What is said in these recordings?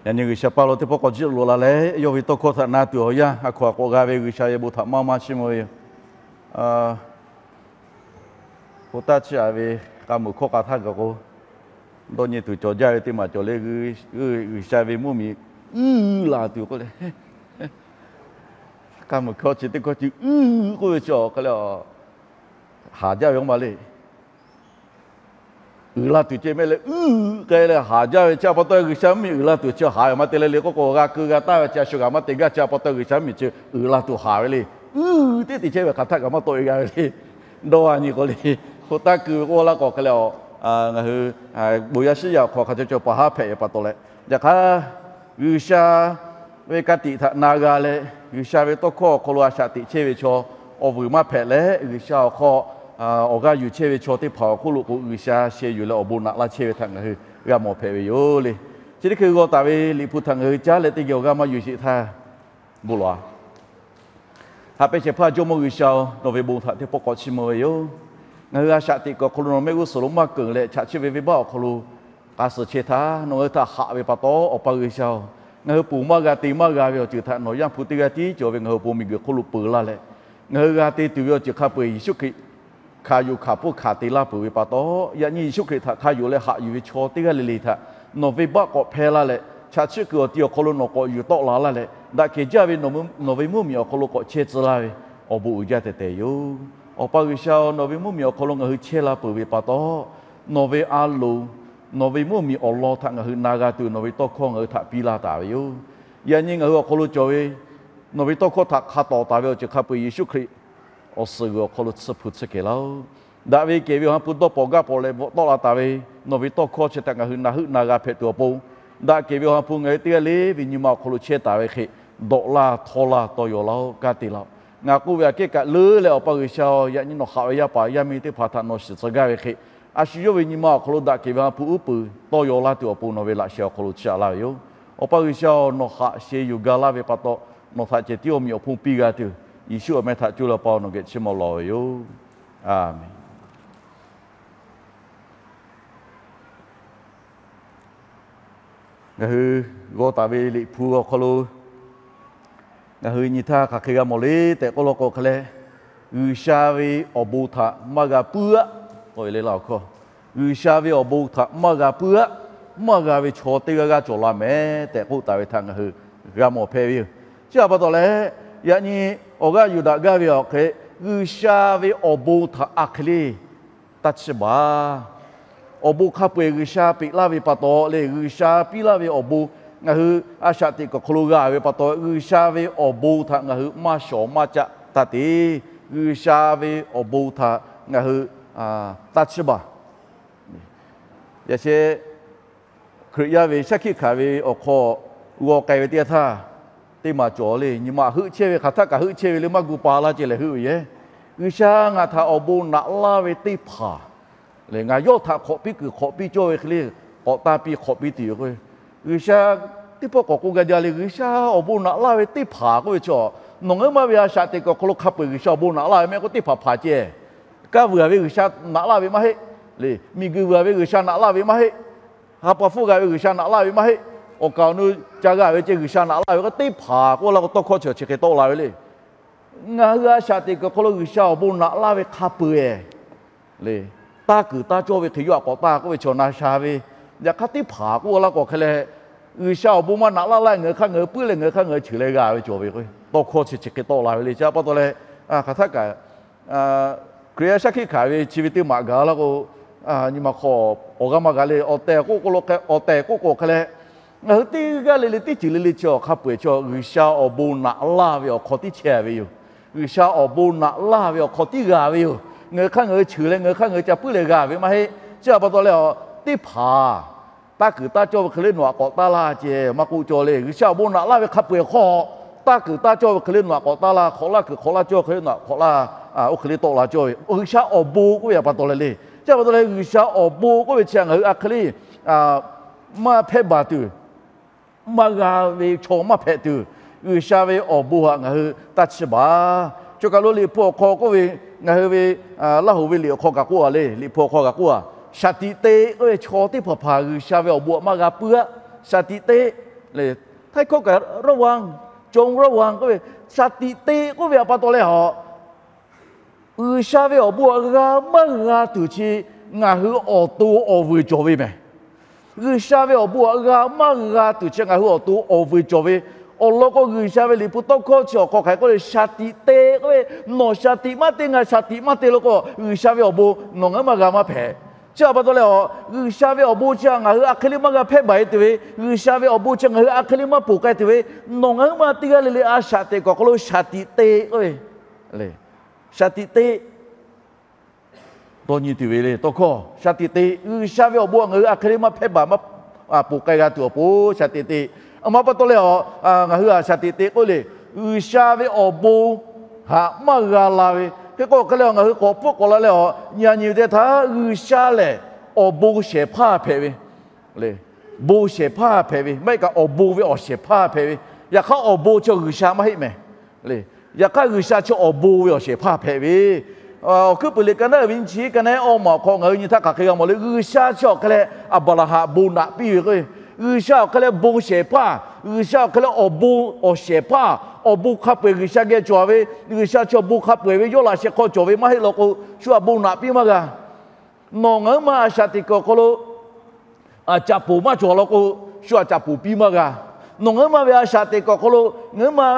Yaꞈ nyi G'uiˬsha paˇ lo teˇ pawˆ k'awꞈ jiˆ lo la leh, yawˇ ve tawˇ hkawˇ htaꞈ na tuˬ awˬ yanˇ, a hkaw a k'awꞈ g'a ve G'uiˬsha yehˬ bon htaꞈ maˇ maˇ chiˇ mvuh ve yoˬ. K'o taˇ chiˇ aꞈ ve k'a muiˬ hkawˇ k'a htaˇ kaꞈ k'o, dawˇ nyi tuˬ cawˬ jaˇ ve teˇ maˬ cawˬ le. G'uiˬsha ve mvuhˇmiˬ uiˍ la tuˬ k'oˆ leh, k'a muiˬ hkawˇ chi teˇ hkawˇ chi uiˍ k'oˆ ve chi awˬ hk'aˇ leh, haˍ jaˇ ve k'oˆ ma le. Uiˍ la tuˬ ceh mehˆ leh uiˍ k'ai leh haˍ jaˇ ve chi a pa taw, G'uiˬsha mvuhˇmiˬ uiˍ la tuˬ chi haˍ ve maˇ te leh le k'oˆ k'o, g'a keu g'a taˇ ve chi a shu g'a maˇ te gaˇ. Chi a pa taw G'uiˬsha mvuhˇmiˬ chi uiˍ la tuˬ haˍ ve le. Uiˍ teˇ te chehˇ ve hk'aˬ htaˇ kaꞈ maˇ tawˆ e g'a ve le. Dawˇ a nyi k'o le, k'o taˇ keu ve k'oˆ laˇ k'o hk'e leh, ngaˬ hui bon yaˇ shiˉ yaˇ awˬ hk'aw hk'a caw caw paˍ haˉ hpehꞈ ve pa taw leh, yaꞈ hk'aˇ G'uiˬsha ve ka tiꞈ htaꞈ na g'a leh, G'uiˬsha ve tawˇ hkawˇ awˬ hk'aw lo a shaꞈ teꞈ chehˇ ve chaw, awˬ vuiˬ maˇ hpehꞈ leh G'uiˬsha awˬ hk'aw awˬ g'aˇ yuˬ chehˇ ve chaw teˇ hpaˍ awˬ hk'oˆ lo k'o, G'uiˬsha sheh yuˬ leh awˬ bon naꞈ laˇ chehˇ ve htaꞈ ngaˬ hui g'a mawˬ hpehꞈ ve yoˬ le. Chi teˇ hkui g'aw taˍ ve Liꞈ hpu htaꞈ ngaˬ hui caˉ leh teˇ geh awˬ g'aˇ maˇ yuˬ sheˍ htaˇ, bon lawˬ a. Haꞈ pehnˇ shehˍ hpaˇ Jawˇmawˇ G'uiˬsha-oˬ, nawˬ ve bon htaꞈ teˇ pawˆ k'awꞈ chiˇ mvuh ve yoˬ. Ngaˬ hui a shaꞈ teꞈ kuiˬ awˬ hk'aw lo nawˬ mehˆ g'uˇ suhˍ lo maˇ keunˍ leh, chaꞈ chiˆ ve venˇbaˆ awˬ hk'aw lo k'a suh chehˇ htaˇ, nawˬ ngaˬ hui htaꞈ haꞈ ve pa taw, Awˬ pa G'uiˬsha-oˬ, ngaˬ hui ponˬ maˇ g'a te maˇ g'a ve awˬ ceuˬ htaꞈ nawˬ Yaˇ hpu teˇ g'aˇ tiˉ cawˬ ve ngaˬ hui awˬ pon miˬguiˬ hk'oˆ lo peuˬ laˇ leh, ngaˬ hui g'a te tuˬ ve awˬ ceuˬ hk'a peu-eˬ Yeˍsuˆ Hkriꞈ hkanˍ yuˬ hkanˍ hpfuhˇ hkanˍ te laˇ peuˬ ve pa taw, yaꞈ nyi Yeˍsuˆ Hkriꞈ htaꞈ hk'a yonˍ leh haꞈ yuˬ ve chaw teˇ g'aˇ le le htaꞈ nawˬ venˇbaˆ k'awꞈ hpehˇ laˇ leh, chaꞈ chiˆ kuiˬ awˬ ti awˬ hk'aw lo nawˬ k'awꞈ yuˬ tawˆ la laˇ leh, daꞈ kehˬ jaˇ ve nawˬ ve mvuhˇmiˬ awˬ hk'aw lo k'awꞈ chehˇ tcuh laˇ ve awˬ bon uiˍ jaˇ tehˬ tehˬ yoˬ. Awˬ pa G'uiˬsha-oˬ, nawˬ ve mvuhˇmiˬ awˬ hk'aw lo ngaˬ hui chehˇ la peuˬ ve pa taw, nawˬ ve a loˍ, nawˬ ve mvuhˇmiˬ awˬ lawn htaꞈ ngaˬ hui na g'a tuˬ nawˬ ve tawˇ hkawˇ ngaˬ hui htaꞈ piˇ laˇ taˍ ve yoˬ. Yaꞈ nyi ngaˬ hui awˬ hk'aw lo cawˬ ve nawˬ ve tawˇ hkawˇ htaꞈ hk'a tawˍ taˍ ve awˬ ceuˬ hk'a peu-eˬ Yeˍsuˆ Hkriꞈ awˬ suhˍ g'uiˬ awˬ hk'aw lo tsuhˇ hpu tsuhˇ kehˬ laˇ-oˆ. Daꞈ ve kehˬ ve Awˬ ha hpu dawˇ pawnˍ gaˇ pawnˍ leh bvuhꞈ tawˆ la taˍ ve nawˬ ve tawˇ hkawˇ chi htaꞈ ngaˬ hui na heuˆ na g'a hpehꞈ tuˬ awˬ pon, daꞈ kehˬ ve Awˬ ha hpu ngaˬ hui teˇ g'aˇ le ve nyi ma awˬ hk'aw lo chehˇ taˍ ve hk'e, dawꞈ laˇ htawˇ laˇ tawˇ yaw laˇ-oˆ. Kanˉ te laˇ-oˆ. Ngaˬ k'oˆ ve aꞈ kehˉ kaꞈ leuˉ leh, Awˬ pa G'uiˬsha-oˬ, yaꞈ nyi nawˬ haꞈ ve yaˇ paˍ yaˇ miˇ teˇ hpaˍ htaꞈ nawˬ shiˍ tcuh gaˇ ve hk'e, a shu yawˇ ve nyi ma awˬ hk'aw lo daꞈ kehˬ ve Awˬ ha hpu uˉ peunˍ tawˇ yaw laˇ tuˬ awˬ pon nawˬ ve laꞈ sheh awˬ hk'aw lo chiˇ aꞈ laˇ ve yoˬ. Awˬ pa G'uiˬsha-oˬ, nawˬ haꞈ sheh yuˬ ga laˇ ve pa taw, nawˬ htaꞈ cehˬ tiˉ awˬ miˬ awˬ hponˇ piˇ g'a tuˬ, Yeˍsuˆ awˬ meh htaꞈ cuˇ leh Awˬ pa nawˬ geh chiˇ mvuh lawˬ ve yoˬ. Aˬmenˍ. Ngaˬ hui g'aw taˍ ve Liꞈ hpu awˬ hk'aw lo ngaˬ hui nyi htaˇ hk'aˬ hk'e g'a mawˬ le tehꞈ k'oˆ law k'o hk'e leh, G'uiˬsha ve awˬ bon htaꞈ maˇ g'a puiˉ aˆ k'oˆ ve le laˇ awˬ hkawˇ. G'uiˬsha ve awˬ bon htaꞈ maˇ g'a puiˉ aˆ, maˇ g'a ve chaw teˇ g'aˇ g'aˇ cawˬ la mehˍ tehꞈ k'oˆ taˍ ve htaꞈ ngaˬ hui g'a mawˬ hpehꞈ ve yoˬ. Chi htaꞈ pa taw leh, yaꞈ nyi awˬ g'aˇ yuˬ daꞈ gaˇ ve awˬ hk'e, G'uiˬsha ve awˬ bon htaꞈ a hk'e le taˇ chiˇ baˬ. Awˬ bon hk'a peu-eˬ G'uiˬsha peꞈ laˇ ve pa taw leh, G'uiˬsha piˇ laˇ ve awˬ bon ngaˬ hui a shaꞈ teꞈ kuiˬ awˬ hk'aw lo g'a ve pa taw, G'uiˬsha ve awˬ bon htaꞈ ngaˬ hui maˇ shawˍ maˇ caˆ taˇ te. G'uiˬsha ve awˬ bon htaꞈ ngaˬ hui taˇ chiˇ baˬ. Yaꞈ sheh Hkriꞈ yaˇ ve shaˉ hkiˆ hkanˍ ve awˬ hk'aw g'aw k'ai ve teˇ yanˇ htaˇ, teˇ maˬ cawˬ le. Nyi ma heuˆ chehˇ ve hk'aˬ htaˆ kaꞈ heuˆ chehˇ ve le, maˇ gu pa laˇ ceh leh heuˆ ve yoˬ. G'uiˬsha ngaˬ htaꞈ awˬ bon naꞈ laˇ ve teˇ hpaˍ lehˬ, ngaˬ yawˇ htaꞈ hk'awꞈ piˇ kuiˬ hk'awꞈ piˇ cawˇ ve hk'e le, k'awꞈ tanˇ piˇ hk'awꞈ piˇ tuˬ yoˬ k'o, G'uiˬsha teˇ pawˆ k'awꞈ k'oˆ gaˇ jaˇ le. G'uiˬsha awˬ bon naꞈ laˇ ve teˇ hpaˍ k'oˆ ve chaw, nawˬ ngaˬ hui maˇ ve a shaꞈ teꞈ kuiˬ awˬ hk'aw lo hk'a peu-eˬ G'uiˬsha awˬ bon naꞈ laˇ ve mehˆ k'o teˇ hpaˍ hpaˍ ceh. Kaˇ vuiˬ a ve G'uiˬsha naꞈ laˇ ve maˇ heˆ le. Miˬguiˬ vuiˬ a ve G'uiˬsha naꞈ laˇ ve maˇ heˆ. Ha pa hpfuhˇ g'a ve G'uiˬsha naꞈ laˇ ve maˇ heˆ. Awˬ kaˍ awˬ nu ca g'a ve ceh G'uiˬsha naꞈ laˇ ve k'o, teˇ hpaˍ k'oˆ laˇ k'o tawˇ hkawˇ chi chi hk'e tawˆ la ve le. Ngaˬ hui a shaꞈ teꞈ kuiˬ awˬ hk'aw lo G'uiˬsha awˬ bon naꞈ laˇ ve hk'a peu-eˬ le, taˇ kuiˬ taˇ cawˇ ve hk'e yawˇ htaꞈ k'awꞈ tanˇ k'oˆ ve chaw na sha ve. Yaꞈ hk'aˇ teˇ hpaˍ k'oˆ laˇ k'o hk'e leh, G'uiˬsha awˬ bon maˇ naꞈ laˇ laˇ, ngaˬ hui hk'aˇ ngaˬ hui puiˉ leh ngaˬ hui hk'aˇ ngaˬ hui cheuˬ leh g'a ve cawˬ ve k'o, tawˇ hkawˇ chi chi hk'e tawˆ la ve le. Chi pa taw leh, hk'aˬ htaˆ kaꞈ Hkriꞈ yaˇ shaˉ hkiˆ hkanˍ ve chi ve teˇ maꞈ gaˬ laˇ k'o, nyi ma hk'aw awˬ g'aˇ maˇ g'a le. Awˬ tehˬ k'oˆ k'o lo k'o, awˬ tehˬ k'oˆ k'o hk'e leh, ngaˬ hui teˇ g'aˇ le le teˇ ceuˬ le le chi awˬ hk'a peu-eˬ chaw G'uiˬsha awˬ bon naꞈ laˇ ve awˬ hk'aw tiˉ chehˇ ve yoˬ. G'uiˬsha awˬ bon naꞈ laˇ ve awˬ hk'aw tiˉ g'a ve yoˬ. Ngaˬ hui hk'aˇ ngaˬ hui cheuˬ leh ngaˬ hui hk'aˇ ngaˬ hui ca puiˉ leh g'a ve maˇ heˆ. Chi pa taw leh, teˇ hpaˍ taˇ kuiˬ taˇ cawˇ ve hk'e le nawˬ htaꞈ k'awꞈ tanˇ laˇ ceh maˇ k'oˆ cawˇ le. G'uiˬsha awˬ bon naꞈ laˇ ve hk'a peu-eˬ hk'aw, taˇ kuiˬ taˇ cawˇ ve hk'e le nawˬ htaꞈ k'awꞈ tanˇ laˇ, hk'awꞈ laˇ kuiˬ hk'awꞈ laˇ cawˇ ve hk'e le nawˬ htaꞈ k'awꞈ laˇ, oˇ hk'e le tawˆ la cawˇ ve G'uiˬsha awˬ bon k'oˆ ve pa taw leh le. Chi pa taw leh G'uiˬsha awˬ bon k'oˆ ve chi htaꞈ ngaˬ hui a hk'e le maˇ hpehˇ baˬ tuˬ, maˇ g'a ve chaw maˇ hpehꞈ tuˬ, G'uiˬsha ve awˬ bon htaꞈ ngaˬ hui taˇ chiˇ baˬ. Choˬ kaˬ lo Liꞈ hpu awˬ hk'aw k'oˆ ve, ngaˬ hui ve Laˇ hoꞈ ve liꞈ awˬ hk'aw kaꞈ k'oˆ a le. Liꞈ hpu awˬ hk'aw kaꞈ k'oˆ a, shaˍ tiꞈ te k'oˆ ve chaw teˇ hpaˍ hpaˍ G'uiˬsha ve awˬ bon htaꞈ maˇ g'a puiˉ aˆ. Shaˍ tiꞈ te Htaiˇ hkawˇ kaꞈ ระวัง จงระวัง k'oˆ ve, shaˍ tiꞈ te k'oˆ ve htaꞈ pa taw leh a, G'uiˬsha ve awˬ bon htaꞈ g'a maˇ g'a tuˬ chi ngaˬ hui awˬ to awˬ vuiˬ cawˬ ve mehˬ. G'uiˬsha ve awˬ bon htaꞈ g'a maˇ g'a tuˬ chi ngaˬ hui awˬ to awˬ vuiˬ cawˬ ve. Awˬ lawn k'o, G'uiˬsha ve liꞈ hpu tawˇ hkawˇ chi awˬ hk'aw hk'aˬ hk'e k'oˆ le, shaˍ tiꞈ te k'oˆ ve, nawˬ shaˍ tiꞈ maˇ te, ngaˬ shaˍ tiꞈ maˇ te law k'o, G'uiˬsha ve awˬ bon nawˬ ngaˬ hui maˇ g'a maˇ hpehꞈ. Chi htaꞈ pa taw leh a, G'uiˬsha ve awˬ bon chi ngaˬ hui a hk'e le maˇ g'a hpehˇ baˬ e tuˬ ve, G'uiˬsha ve awˬ bon chi ngaˬ hui a hk'e le maˇ ponˬ k'ai tuˬ ve, nawˬ ngaˬ hui maˇ teˇ g'aˇ le le a shaꞈ teꞈ kuiˬ awˬ hk'aw lo shaˍ tiꞈ te k'oˆ ve, shaˍ tiꞈ te dawˇ nyi tuˬ ve le tawˇ hkawˇ. Shaˍ tiꞈ te, G'uiˬsha ve awˬ bon ngaˬ hui a hk'e le maˇ hpehˇ baˬ maˇ ponˬ k'ai g'a tuˬ awˬ pon shaˍ tiꞈ te. A ma pa taw leh a, ngaˬ hui a shaˍ tiꞈ te k'oˆ le, G'uiˬsha ve awˬ bon htaꞈ maˇ g'a la ve, hk'e k'o hk'e le a, ngaˬ hui k'awꞈ hpfuhˆ k'awꞈ la leh a, nyi a nyi ve teˇ htaˇ G'uiˬsha lehˬ awˬ bon shehˍ hpaˇ hpehꞈ ve, bon shehˍ hpaˇ hpehꞈ ve, maˇ heˆ kaꞈ awˬ bon ve awˬ shehˍ hpaˇ hpehꞈ ve. Yaꞈ hk'aˇ awˬ bon chi G'uiˬsha maˇ heˆ mehˬ. Yaꞈ hk'aˇ G'uiˬsha chi awˬ bon ve awˬ shehˍ hpaˇ hpehꞈ ve. Awˬ hkuiˉ puiˍ liꞈ ka naˉ uiˍ ve nyiˇ chi ka naˉ awˇ maˬ awˬ hk'aw ngaˬ hui nyi htaˇ hk'aˬ hk'e g'a mawˬ le, G'uiˬsha chi awˬ hk'e leh Aˍbraˍhanˍ bon naꞈ piˇ ve k'o, G'uiˬsha awˬ hk'e leh bon shehˍ hpaˇ, G'uiˬsha awˬ hk'e leh awˬ bon awˬ shehˍ hpaˇ, awˬ bon hk'a peu-eˬ G'uiˬsha geh cawˬ ve, G'uiˬsha chi awˬ bon hk'a peu-eˬ ve yawˇ laꞈ sheh hk'aw cawˬ ve maˇ heˆ law k'o, shu htaꞈ bon naꞈ piˇ maˇ g'a. Nawˬ ngaˬ hui ma a shaꞈ teꞈ kuiˬ awˬ hk'aw lo caꞈ poˍ maˇ cawˬ law k'o, shu htaꞈ caꞈ poˍ piˇ maˇ g'a. Nawˬ ngaˬ hui ma ve a shaꞈ teꞈ kuiˬ awˬ hk'aw lo ngaˬ hui ma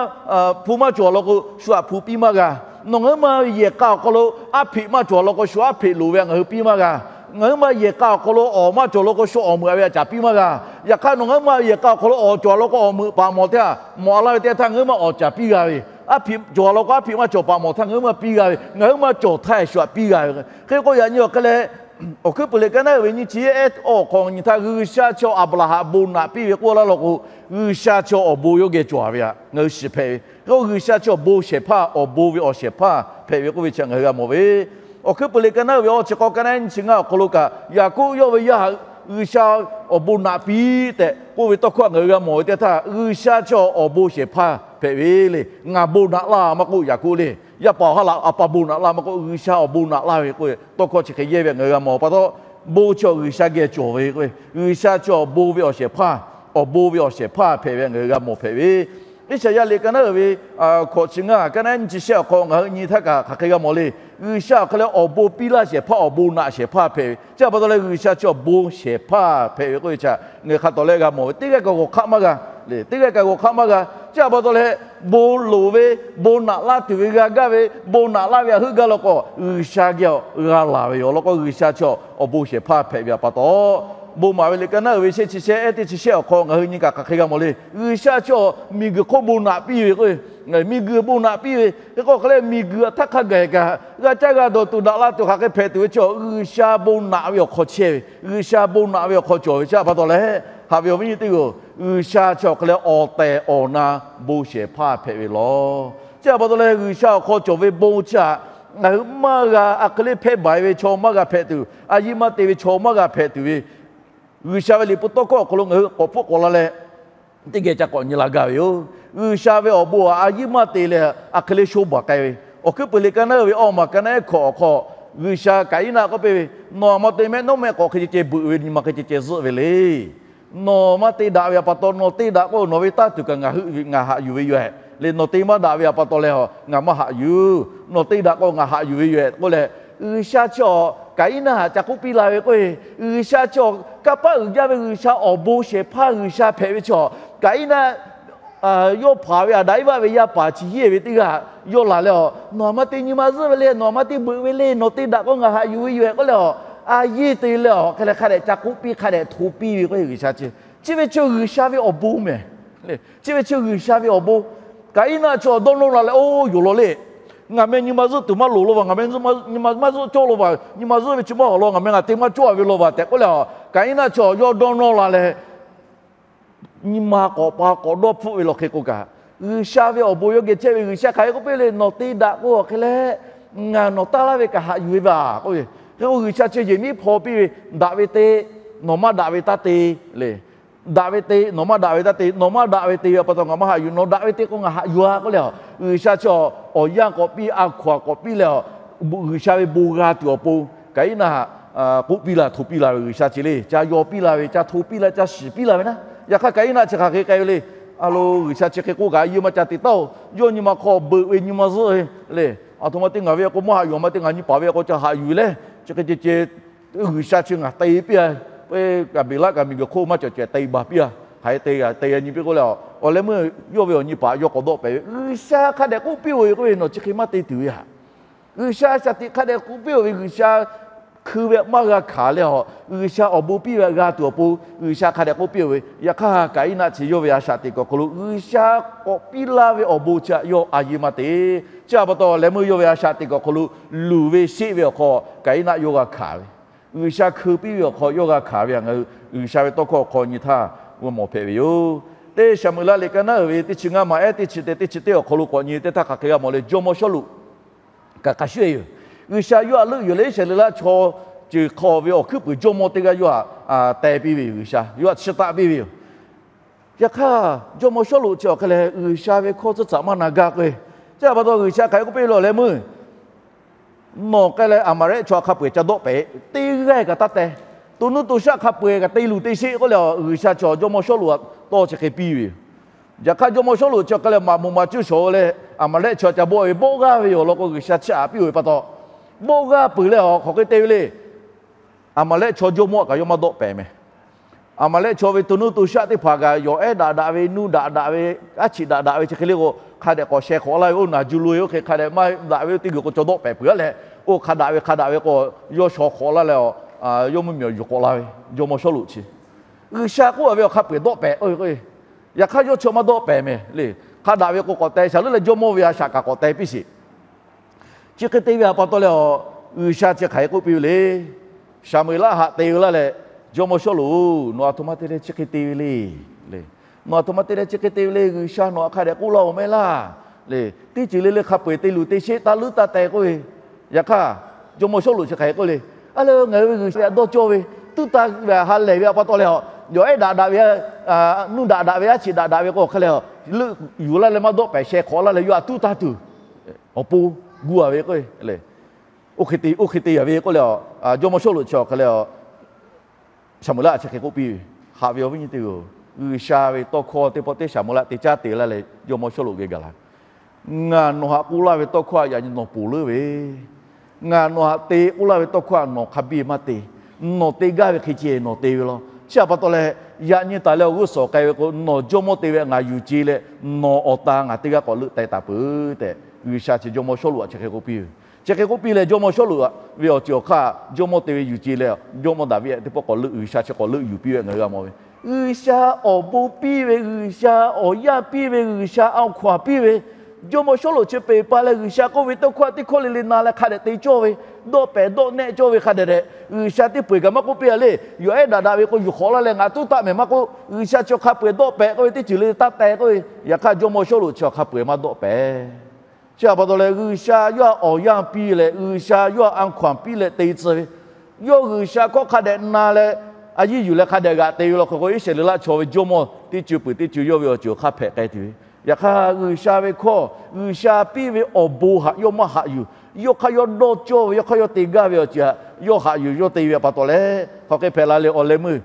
hpu maˇ cawˬ law k'o, shu htaꞈ hpu piˇ maˇ g'a. Nawˬ ngaˬ hui ma ve yehˬ k'a awˬ hk'aw lo aˉ hpeꞈ maˇ cawˬ law k'o, shu aˉ hpeꞈ loˍ ve htaꞈ ngaˬ hui piˇ maˇ g'a. Ngaˬ hui ma yehˬ k'a awˬ hk'aw lo awˬ maˇ cawˬ law k'o, shu awˬ meuꞈ ve htaꞈ caˍ piˇ maˇ g'a. Yaꞈ hk'aˇ nawˬ ngaˬ hui ma yehˬ k'a awˬ hk'aw lo awˬ cawˬ law k'o, awˬ meuꞈ paˍ mawˬ teˇ htaˇ mawˬ a laˇ ve teˇ htaˇ ngaˬ hui ma awˬ caˍ piˇ g'a ve. Aˉ hpeꞈ cawˬ law k'o, aˉ hpeꞈ maˇ cawˬ paˍ mawˬ htaˇ ngaˬ hui ma piˇ g'a ve. Ngaˬ hui ma cawˬ htaˇ shu htaꞈ piˇ g'a ve. Hk'e k'o yaꞈ nyi awˬ hk'e leh, awˬ hkuiˉ puiˍ liꞈ ka naˉ uiˍ ve nyiˇ chi ehˉ awˬ hk'aw nyi htaˇ G'uiˬsha chi Aˍbraˍhanˍ bon naꞈ piˇ ve k'oˆ laˇ law k'o, G'uiˬsha chi awˬ bon yawˇ geh cawˬ ve htaꞈ ngaˬ hui shiˍ hpehꞈ ve. Hk'e k'o G'uiˬsha chi awˬ bon shehˍ hpaˇ, awˬ bon ve awˬ shehˍ hpaˇ hpehꞈ ve k'oˆ ve chi ngaˬ hui g'a mawˬ ve. Awˬ hkuiˉ puiˍ liꞈ ka naˉ uiˍ ve awˇ chi k'awˇ ka naˉ ehˉ nyiˇ chi ngaˇ awˬ hk'aw lo kaꞈ, Yaˍkoˆ yawˇ ve yaˇ htaꞈ G'uiˬsha awˬ bon naꞈ piˇ tehꞈ k'oˆ ve tawˇ hkawˇ htaꞈ ngaˬ hui g'a mawˬ ve teˇ htaˇ, G'uiˬsha chi awˬ bon shehˍ hpaˇ hpehꞈ ve le. Ngaˬ bon naꞈ laˇ maˇ k'oˆ, Yaˍkoˆ le, yaˇ paˍ awˬ ha laꞈ a pa bon naꞈ laˇ maˇ k'oˆ, G'uiˬsha awˬ bon naꞈ laˇ ve k'oˆ ve tawˇ hkawˇ chi hk'e yehˇ ve ngaˬ hui g'a mawˬ pa taw, bon chi G'uiˬsha geh cawˬ ve k'o, G'uiˬsha chi awˬ bon ve awˬ shehˍ hpaˇ, awˬ bon ve awˬ shehˍ hpaˇ hpehꞈ ve ngaˬ hui g'a mawˬ hpehꞈ ve. Iˉsaˍyaˆ liꞈ ka naˉ uiˍ ve hkawꞈ chi ngaˇ ka naˉ ehˉ nyiˇ chi shehˆ awˬ hk'aw ngaˬ hui nyi htaˇ kaꞈ hk'aˬ hk'e g'a mawˬ le. G'uiˬsha awˬ hk'e leh awˬ bon piˇ laˇ shehˍ hpaˇ, awˬ bon naꞈ shehˍ hpaˇ hpehꞈ ve. Chi htaꞈ pa taw leh G'uiˬsha chi awˬ bon shehˍ hpaˇ hpehꞈ ve k'oˆ ve chi ngaˬ hui hk'a tawˍ leh g'a mawˬ ve, teˇ g'aˇ kaꞈ g'awˬ hk'aˆ maˇ g'a le, teˇ g'aˇ kaꞈ g'awˬ hk'aˆ maˇ g'a. Chi htaꞈ pa taw leh bon loˍ ve, bon naꞈ laˇ tuˬ ve g'a gaˇ ve, bon naꞈ laˇ ve htaꞈ heuˆ gaˇ law k'o, G'uiˬsha geh g'a laˬ ve yoˬ. Law k'o G'uiˬsha chi awˬ bon shehˍ hpaˇ hpehꞈ ve htaꞈ pa taw, bon maˍ ve liꞈ ka naˉ uiˍ ve shehˆ chi shehˆ ehˉ teˇ chi shehˆ awˬ hk'aw ngaˬ hui nyi kaꞈ hk'aˬ hk'e g'a mawˬ le. G'uiˬsha chi awˬ miˬguiˬ hk'oˆ bon naꞈ piˇ ve k'o, miˬguiˬ bon naꞈ piˇ ve hk'e k'o hk'e leh miˬguiˬ htaˇ hk'a gaˬ kaꞈ g'a caˇ g'a dawˬ tuˬ daꞈ la tuˬ hk'aˬ hk'e hpehꞈ tuˬ ve chi G'uiˬsha bon naꞈ ve awˬ hk'aw chehˇ ve, G'uiˬsha bon naꞈ ve awˬ hk'aw cawˬ ve. Chi htaꞈ pa taw leh, haꞈ ve awˬ viˉ nyi teˇ hpaˍ-oˬ, G'uiˬsha chi awˬ hk'e leh awˬ tehˬ awˬ na bon shehˍ hpaˇ hpehꞈ ve law. Chi htaꞈ pa taw leh G'uiˬsha awˬ hk'aw cawˬ ve bon chi htaꞈ ngaˬ hui maˇ g'a a hk'e le hpehˇ baˬ ve chaw maˇ g'a hpehꞈ tuˬ, a yiˇ maˇ te ve chaw maˇ g'a hpehꞈ tuˬ ve, G'uiˬsha ve liꞈ hpu tawˇ hkawˇ awˬ hk'aw lo ngaˬ hui k'awꞈ hpfuhˆ k'awꞈ la leh, teˇ geh ca k'awꞈ nyi la gaˇ ve yoˬ. G'uiˬsha ve awˬ bon htaꞈ a yiˇ maˇ te leh a hk'e le sho baˬ k'ai ve. Awˬ hkuiˉ puiˍ liꞈ ka naˉ uiˍ ve awˇ maˬ ka naˉ ehˉ hkawꞈ awˬ hk'aw, G'uiˬsha Kaˍiˉnaˆ k'oˆ piˇ ve, Nawˬ htaꞈ maˇ te mehˆ nawˉ mehˆ k'awꞈ hk'e ceh ceh beuꞈ ve, nyi ma hk'e ceh ceh zuhˆ ve le. Nawˬ maˇ te daꞈ ve htaꞈ pa taw, nawˬ te daꞈ k'o nawˬ ve tanˇ tuˬ kaꞈ ngaˬ haꞈ yuˬ ve yoˬ le. Nawˬ te maˇ daꞈ ve htaꞈ pa taw leh a, ngaˬ maˇ haꞈ yuˬ. Nawˬ te daꞈ k'o ngaˬ haꞈ yuˬ ve yoˬ k'oˆ leh, G'uiˬsha chi awˬ Kaˍiˉnaˆ htaꞈ ca k'oˆ piˇ la ve k'o, G'uiˬsha chi awˬ kanˇ paˆ uiˍ jaˇ ve G'uiˬsha awˬ bon shehˍ hpaˇ G'uiˬsha hpehꞈ ve chaw, Kaˍiˉnaˆ yawˇ hpaˍ ve Aˍdanˍ Eˇvaˆ ve yaˇ paˍ chi yehˇ ve teˇ g'aˇ yawˇ laˬ leh a, Nawˬ htaꞈ maˇ te nyi ma zuhˆ ve le, nawˬ htaꞈ maˇ te beuꞈ ve le, nawˬ te daꞈ k'o ngaˬ haꞈ yuˬ ve yoˬ k'oˆ leh a, a yiˇ te leh a hk'e leh hk'a dehꞈ ca k'oˆ piˇ hk'a dehꞈ hto piˇ ve k'o G'uiˬsha chi, chi ve chi G'uiˬsha ve awˬ bon mehˬ. Chi ve chi G'uiˬsha ve awˬ bon. Kaˍiˉnaˆ chi awˬ dawˇ nawˇ la leh, Oˇ, yoˬ law le. Ngaˬ meh nyi ma zuhˆ tuˬ maˇ loˍ law vaˬ, ngaˬ meh nyi ma maˇ zuhˆ cawˇ law vaˬ, nyi ma zuhˆ ve chi maˇ hawˍ law, ngaˬ meh ngaˬ te maˇ cawˇ ve law vaˬ tehꞈ k'oˆ leh a, Kaˍiˉnaˆ chi awˬ yawˇ dawˇ nawˇ la leh, nyi ma k'awꞈ pa k'awꞈ dawˇ hpfuhˆ ve law hk'e k'o kaꞈ, G'uiˬsha ve awˬ bon yawˇ geh chehˇ ve G'uiˬsha hk'aˬ hk'e k'oˆ piˇ le, Nawˬ te daꞈ k'o hk'e leh ngaˬ nawˬ taˇ laˇ ve kaꞈ haꞈ yuˬ ve vaˬ k'oˆ ve. Hk'e k'o G'uiˬsha chi yehˬ miˉ hpaw piˇ ve, Daꞈ ve te, nawˬ maˇ daꞈ ve taˇ te le. Daꞈ ve te, nawˬ maˇ daꞈ ve taˇ te. Nawˬ maˇ daꞈ ve te ve pa taw ngaˬ maˇ haꞈ yuˬ. Nawˬ daꞈ ve te k'o ngaˬ haꞈ yuˬ a k'oˆ leh a, G'uiˬsha chi awˬ yanˇ k'awꞈ piˇ, a hkaw-anˬ k'awꞈ piˇ leh a, G'uiˬsha ve bon g'a tuˬ awˬ pon Kaˍiˉnaˆ htaꞈ k'oˆ piˇ la, hto piˇ la ve G'uiˬsha chi le. Ca yaw piˇ la ve, ca hto piˇ la, ca shiˍ piˇ la ve naˉ. Yaꞈ hk'aˇ Kaˍiˉnaˆ chi hk'aˬ hk'e k'ai ve le. A lo, G'uiˬsha chi hk'e k'oˆ kaꞈ a yehˬ maˇ ca te taˉ-oˬ. Yawˇ nyi ma hk'aw beuꞈ ve nyi ma zuhˆ ve le. A htoꞈ ma te ngaˬ ve a k'o maˇ haꞈ yuˬ, a ma te ngaˬ nyi paˍ ve a k'o ca haꞈ yuˬ leh, chi hk'e ceh ceh G'uiˬsha chi ngaˬ te piˇ a. Kaˍbeˍlaˆ kaꞈ miˬguiˬ hk'oˆ maˇ cawˬ ceh te baˬ piˇ a. Hk'aˬ hk'e te g'a te nyi piˇ k'oˆ le, awˬ leh meuˇ yawˇ ve awˬ nyi paˍ yawˇ k'awꞈ dawˆ pehˍ ve. G'uiˬsha hk'a dehꞈ k'oˆ piˇ-oˬ ve k'oˆ ve, nawˬ chi hk'e maˇ te tuˬ ve haꞈ. G'uiˬsha shaˍ tiꞈ hk'a dehꞈ k'oˆ piˇ-oˬ ve, G'uiˬsha hkui ve maˇ g'a hkanˍ leh a, G'uiˬsha awˬ bon piˇ ve g'a tuˬ awˬ pon G'uiˬsha hk'a dehꞈ k'oˆ piˇ-oˬ ve. Yaꞈ hk'aˇ Kaˍiˉnaˆ chi yawˇ ve a shaꞈ teꞈ kuiˬ awˬ hk'aw lo G'uiˬsha k'awꞈ piˇ laˇ ve awˬ bon chi htaꞈ yawˇ a yehˬ maˇ te. Chi htaꞈ pa taw leh meuˇ yawˇ ve a shaꞈ teꞈ kuiˬ awˬ hk'aw lo luˬ ve sheˆ ve awˬ hk'aw Kaˍiˉnaˆ yawˇ g'a hkanˍ ve, G'uiˬsha hkui piˇ ve awˬ hk'aw yawˇ g'a hkanˍ ve htaꞈ ngaˬ hui G'uiˬsha ve tawˇ hkawˇ awˬ hk'aw nyi htaˇ g'a mawˬ hpehꞈ ve yoˬ. Teˇ Saˍmo-eˍlaˆ liꞈ ka naˉ uiˍ ve teˇ chi ngaˇ maˬ ehˉ teˇ chi te teˇ chi teˇ awˬ hk'aw lo k'awꞈ nyi ve teˇ htaˇ hk'aˬ hk'e g'a mawˬ le, jawˇmawˇ Sawˉluꞈ kaꞈ hk'a shuˍ yoˬ. G'uiˬsha yawˇ htaꞈ leuˆ yuˬ leh Iˉsaˍreˍlaˆ chaw ceuˬ hk'aw ve awˬ hkuiˉ puiˍ jawˇmawˇ teˇ g'aˇ yawˇ htaꞈ teh piˇ ve yoˬ. G'uiˬsha yawˇ htaꞈ chiˇ taˆ piˇ ve yoˬ. Yaꞈ hk'aˇ jawˇmawˇ Sawˉluꞈ chi awˬ hk'e leh G'uiˬsha ve hkawˇ tcuhˉ tcuhꞈ maˇ na gaˇ k'o-e. Chi htaꞈ pa taw G'uiˬsha hk'aˬ hk'e k'oˆ piˇ ve le, awˬ leh meuˇ nawˬ k'ai leh Aˍmaˍlehˆ chaw hk'a peu-eˬ ca dawˆ pehˍ, teˇ g'aˇ kaꞈ taˇ teh. To nuˇ to shaˆ hk'a peu-eˬ kaꞈ te luˬ te sheˆ k'oˆ leh, G'uiˬsha chaw jawˇmawˇ Sawˉluꞈ htaꞈ tawˇ chi hk'e piˇ ve yoˬ. Yaꞈ hk'aˇ jawˇmawˇ Sawˉluꞈ chi awˬ hk'e leh maꞈ moˍ maꞈ cuˇ shawˍ leh Aˍmaˍlehˆ chaw ca bawˆ ve bawˆ g'aˇ ve yoˬ law k'o, G'uiˬsha chiˇ aꞈ piˇ-oˬ ve pa taw, bawˆ g'aˇ peuˬ leh awˬ hk'aw hk'e te ve le. Aˍmaˍlehˆ chaw jawˇmawˇ kaꞈ yawˇ maˇ dawˆ pehˍ meh. Aˍmaˍlehˆ chaw ve to nuˇ to shaˆ teˇ hpaˍ kaꞈ yawˬ ehˉ daꞈ daꞈ ve, nuˇ daꞈ daꞈ ve, aˉ chiꞈ daꞈ daꞈ ve chi hk'e le k'o, hk'a dehꞈ k'awꞈ sheh hk'awꞈ laˇ ve, oˇ naˬ ju lo ve oˇ hk'e hk'a dehꞈ maˇ daꞈ ve teˇ g'uiˬ k'o ca dawˆ pehˍ peuˬ-a leh, oˇ hk'a daꞈ ve hk'a daꞈ ve k'o yawˇ shaw hk'awꞈ laˇ leh, yawˇ mvuhˇmiˬ awˬ yuˬ k'awꞈ la ve jawˇmawˇ Sawˉluꞈ chi G'uiˬsha k'oˆ-a ve awˬ hk'a peu-eˬ dawˆ pehˍ k'o, yaꞈ hk'aˇ yawˇ chi maˇ dawˆ pehˍ meh le. Hk'a daꞈ ve k'o k'awꞈ teh shaˍ leuˉ leh jawˇmawˇ ve a shaꞈ kaꞈ k'awꞈ teh piˇ sheˍ. Chi hk'e te ve htaꞈ pa taw leh, G'uiˬsha chi hk'aˬ hk'e k'oˆ piˇ ve le. Saˍmo-eˍlaˆ htaꞈ te ve laˇ leh, jawˇmawˇ Sawˉluꞈ-oˬ, nawˬ aˬ htoꞈ ma te leh chi hk'e te ve le. Nawˬ aˬ htoꞈ ma te leh chi hk'e te ve le. G'uiˬsha nawˬ htaꞈ hk'a dehꞈ k'oˆ laˇ-oˬ meh laˇ le. Teˇ ceuˬ le le hk'a peu-eˬ te luˬ te sheˆ, taˇ leuˉ taˇ teh k'oˆ ve. Yaꞈ hk'aˇ jawˇmawˇ Sawˉluꞈ chi hk'aˬ hk'e k'oˆ le. A le, ngaˬ hui ve G'uiˬsha htaꞈ dawˇ cawˇ ve, tuˉ taˇ ve ha lehˬ ve htaꞈ pa taw leh, yawˬ ehˉ daꞈ daꞈ ve, nuˇ daꞈ daꞈ ve, aˉ chiꞈ daꞈ daꞈ ve k'o hk'e leh, leuˆ yuˬ laˇ leh maˇ dawˆ pehˍ sheh hk'awꞈ laˇ leh yawˇ htaꞈ tuˉ taˇ tuˬ awˬ pon gu-a ve k'o, oˇ hk'e te yaꞈ ve k'oˆ leh, jawˇmawˇ Sawˉluꞈ chi awˬ hk'e leh Saˍmo-eˍlaˆ chi hk'e k'oˆ piˇ ve, haꞈ ve awˬ viˉ nyi teˇ g'aˇ-oˬ, G'uiˬsha ve tawˇ hkawˇ teˇ pawˆ teˇ Saˍmo-eˍlaˆ te caˉ te laˇ leh jawˇmawˇ Sawˉluꞈ geh gaˬ la. Ngaˬ nawˬ htaꞈ k'oˆ laˇ ve tawˇ hkawˇ htaꞈ yaꞈ nyi nawˬ ponˬ leuˉ ve, ngaˬ nawˬ htaꞈ te k'oˆ laˇ ve tawˇ hkawˇ htaꞈ nawˬ hk'a biˇ maˇ te. Nawˬ te gaˇ ve hk'e ceh nawˬ te ve law. Chi htaꞈ pa taw leh, yaꞈ nyi taˍ leh awˬ g'uˇ suhˍ k'ai ve k'o, nawˬ jawˇmawˇ te ve ngaˬ yuˬ ce leh, nawˬ awˬ ta ngaˬ teˇ g'aˇ k'awꞈ leuˆ teh taˍ peuˬ tehꞈ, G'uiˬsha chi jawˇmawˇ Sawˉluꞈ htaꞈ chi hk'e k'oˆ piˇ ve. Chi hk'e k'oˆ piˇ leh jawˇmawˇ Sawˉluꞈ ve awˬ ceuˬ awˬ hk'aˇ jawˇmawˇ te ve yuˬ ce leh, jawˇmawˇ Daˍviˆ teˇ pawˆ k'awꞈ leuˆ, G'uiˬsha chi k'awꞈ leuˆ yuˬ piˇ ve ngaˬ hui g'a mawˬ ve. G'uiˬsha awˬ bon piˇ ve, G'uiˬsha awˬ yanˇ piˇ ve, G'uiˬsha a hkaw-anˬ piˇ ve, jawˇmawˇ Sawˉluꞈ chi peˬ pa leh G'uiˬsha k'oˆ ve tawˇ hkawˇ teˇ hkawˇ le le na leh hk'a dehꞈ te cawˇ ve, dawˆ pehˍ dawˆ nehˆ cawˇ ve hk'a dehꞈ dehꞈ, G'uiˬsha teˇ peu-eˬ kaꞈ maˇ k'oˆ piˇ-a le. Yawˬ ehˉ daꞈ daꞈ ve k'o yuˬ hk'awꞈ laˇ leh ngaˬ tuˉ taˆ mehˍ maˇ k'oˆ, G'uiˬsha chi hk'a peu-eˬ dawˆ pehˍ k'oˆ ve teˇ ceuˬ le le taˇ teh k'oˆ ve. Yaꞈ hk'aˇ jawˇmawˇ Sawˉluꞈ chi hk'a peu-eˬ maˇ dawˆ pehˍ. Chi htaꞈ pa taw leh G'uiˬsha yawˇ htaꞈ awˬ yanˇ piˇ leh, G'uiˬsha yawˇ htaꞈ a hkaw-anˬ piˇ leh te tcuh ve, yawˇ G'uiˬsha hkawˇ hk'a dehꞈ na leh, a yiˇ yuˬ leh hk'a dehꞈ g'aꞈ te ve law hk'e k'o, Iˉsaˍreˍlaˆ chaw ve jawˇmawˇ teˇ ceuˬ peuˬ teˇ ceuˬ yawˇ ve awˬ ceuˬ awˬ hk'aˇ hpehꞈ k'ai tuˬ ve. Yaꞈ hk'aˇ G'uiˬsha ve hkawˇ, G'uiˬsha piˇ ve awˬ bon htaꞈ yawˇ maˇ haꞈ yuˬ. Yawˇ hk'aˇ yawˇ dawˇ cawˇ ve, yawˇ hk'aˇ yawˇ te gaˇ ve awˬ ceuˬ htaꞈ yawˇ haꞈ yuˬ, yawˇ te ve pa taw leh hk'aˬ hk'e hpehꞈ la le. Awˬ leh meuˇ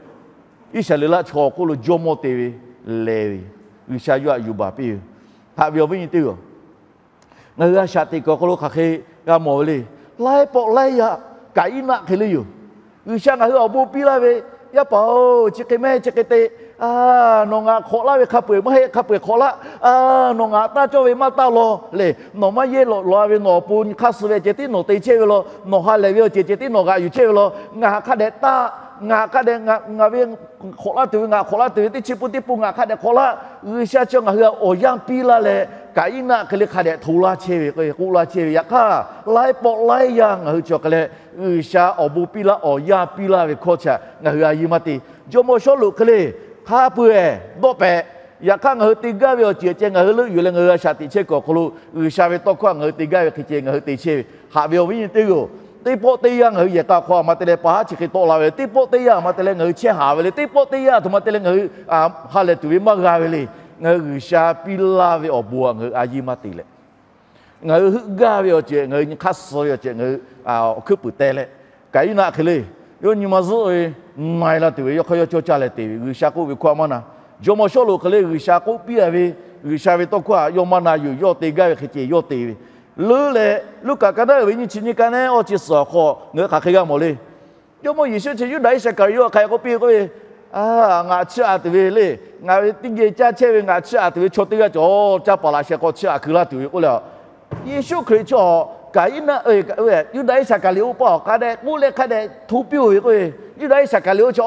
Iˉsaˍreˍlaˆ chaw hk'oˆ lo jawˇmawˇ te ve lehˬ ve, G'uiˬsha yawˇ htaꞈ yuˬ baˬ piˇ ve. Haꞈ ve awˬ viˉ nyi teˇ g'aˇ, ngaˬ hui a shaꞈ teꞈ kuiˬ awˬ hk'aw lo hk'aˬ hk'e g'a mawˬ ve le. Laiˉ pawˆ laiˉ yaˇ Kaˍiˉnaˆ hk'e le yoˬ. G'uiˬsha ngaˬ hui awˬ bon piˇ laˇ ve, yaˇ paˍ-oˬ, chi hk'e mehˆ chi hk'e te, nawˬ ngaˬ hk'awꞈ laˇ ve hk'a peu-eˬ maˇ heˆ, hk'a peu-eˬ hk'awꞈ laˇ. Nawˬ ngaˬ taˇ cawˇ ve maˇ taˇ law le. Nawˬ maˇ yehˇ lawꞈ lawꞈ-a ve, nawˬ awˬ pon hk'aˇ suh ve ceh tiˉ nawˬ te chehˇ ve law. Nawˬ ha lehˬ ve awˬ ceuˬ ceh tiˉ nawˬ g'aꞈ yuˬ chehˇ ve law. Ngaˬ hk'a dehꞈ taˇ, ngaˬ hk'a dehꞈ ngaˬ ve hk'awꞈ laˇ tuˬ ve, ngaˬ hk'awꞈ laˇ tuˬ ve teˇ chi pun teˇ pun ngaˬ hk'a dehꞈ hk'awꞈ laˇ. G'uiˬsha chi ngaˬ hui htaꞈ awˬ yanˇ piˇ laˇ leh, Kaˍiˉnaˆ hk'e le hk'a dehꞈ hto laˇ chehˇ ve k'oˆ laˇ chehˇ ve. Yaꞈ hk'aˇ laiˉ pawˆ laiˉ yaˇ ngaˬ hui chi awˬ hk'e leh G'uiˬsha awˬ bon piˇ laˇ, awˬ yanˇ piˇ laˇ ve hkawˇ chi htaꞈ ngaˬ hui a yiˇ maˇ te. Jawˇmawˇ Sawˉluꞈ hk'e le hk'a peu-eˬ dawˆ pehˍ. Yaꞈ hk'aˇ ngaˬ hui te gaˇ ve awˬ ceuˬ ceh ngaˬ hui leuˆ yuˬ leh ngaˬ hui a shaꞈ teꞈ chehˇ kuiˬ awˬ hk'aw lo G'uiˬsha ve tawˇ hkawˇ htaꞈ ngaˬ hui te gaˇ ve hk'e ceh ngaˬ hui te chehˇ ve. Haꞈ ve awˬ viˉ nyi teˇ g'aˇ-oˬ, teˇ pawˆ teˇ yanˇ ngaˬ hui yehˬ k'a hk'aw a ma te leh pa haˉ chi hk'e tawˆ la ve le. Teˇ pawˆ teˇ yanˇ a ma te leh ngaˬ hui chehˇ haˍ ve le. Teˇ pawˆ teˇ yanˇ a htoꞈ ma te leh ngaˬ hui ha lehˬ tuˬ ve maˇ g'a ve le. Ngaˬ hui G'uiˬsha piˇ laˇ ve awˬ bon htaꞈ ngaˬ hui a yiˇ maˇ te leh, ngaˬ hui heuˆ gaˇ ve awˬ ceuˬ, ngaˬ hui nyi hk'aˇ suh ve awˬ ceuˬ ngaˬ hui awˬ hkuiˉ puiˍ teh leh, Kaˍiˉnaˆ hk'e le, yawˇ nyi ma zuhˆ ve na-e la tuˬ ve, yawˇ hk'aˇ yawˇ cawˇ caˇ leh te ve, G'uiˬsha k'oˆ ve hkawˇ a maˇ na Jawˇmawˇ Sawˉluꞈ hk'e le G'uiˬsha k'oˆ piˇ a ve, G'uiˬsha ve tawˇ hkawˇ htaꞈ yawˇ maˇ na yuˬ, yawˇ te gaˇ ve hk'e ceh yawˇ te ve. Leuˉ leh Luˉkaꞈ ka naˉ uiˍ ve nyiˇ chi nyiˇ ka naˉ awˇ chi suhˍ awˬ hk'aw ngaˬ hui hk'aˬ hk'e g'a mawˬ le. Jawˇmawˇ Yeˍsuˆ chi Yuˇdaꞈ Iˉsaˍkaˍriˍoˆ hk'a hk'e k'oˆ piˇ k'oˆ ve, Ngaˬ chiˇ aꞈ tuˬ ve le, ngaˬ ve teˇ geh caˇ chehˇ ve ngaˬ chiˇ aꞈ tuˬ ve chaw teˇ g'aˇ cawˬ, caˇ paˍ laꞈ sheh hk'aw chiˇ aꞈ ku laˇ tuˬ ve k'oˆ le. Yeˍsuˆ Hkriꞈ chi awˬ kaˍ iˉ naˆ, Yuˇdaꞈ Iˉsaˍkaˍriˍoˆ paˇ awˬ hk'a dehꞈ k'oˆ leh hk'a dehꞈ hto piˇ-oˬ ve k'oˆ ve, Yuˇdaꞈ Iˉsaˍkaˍriˍoˆ chi,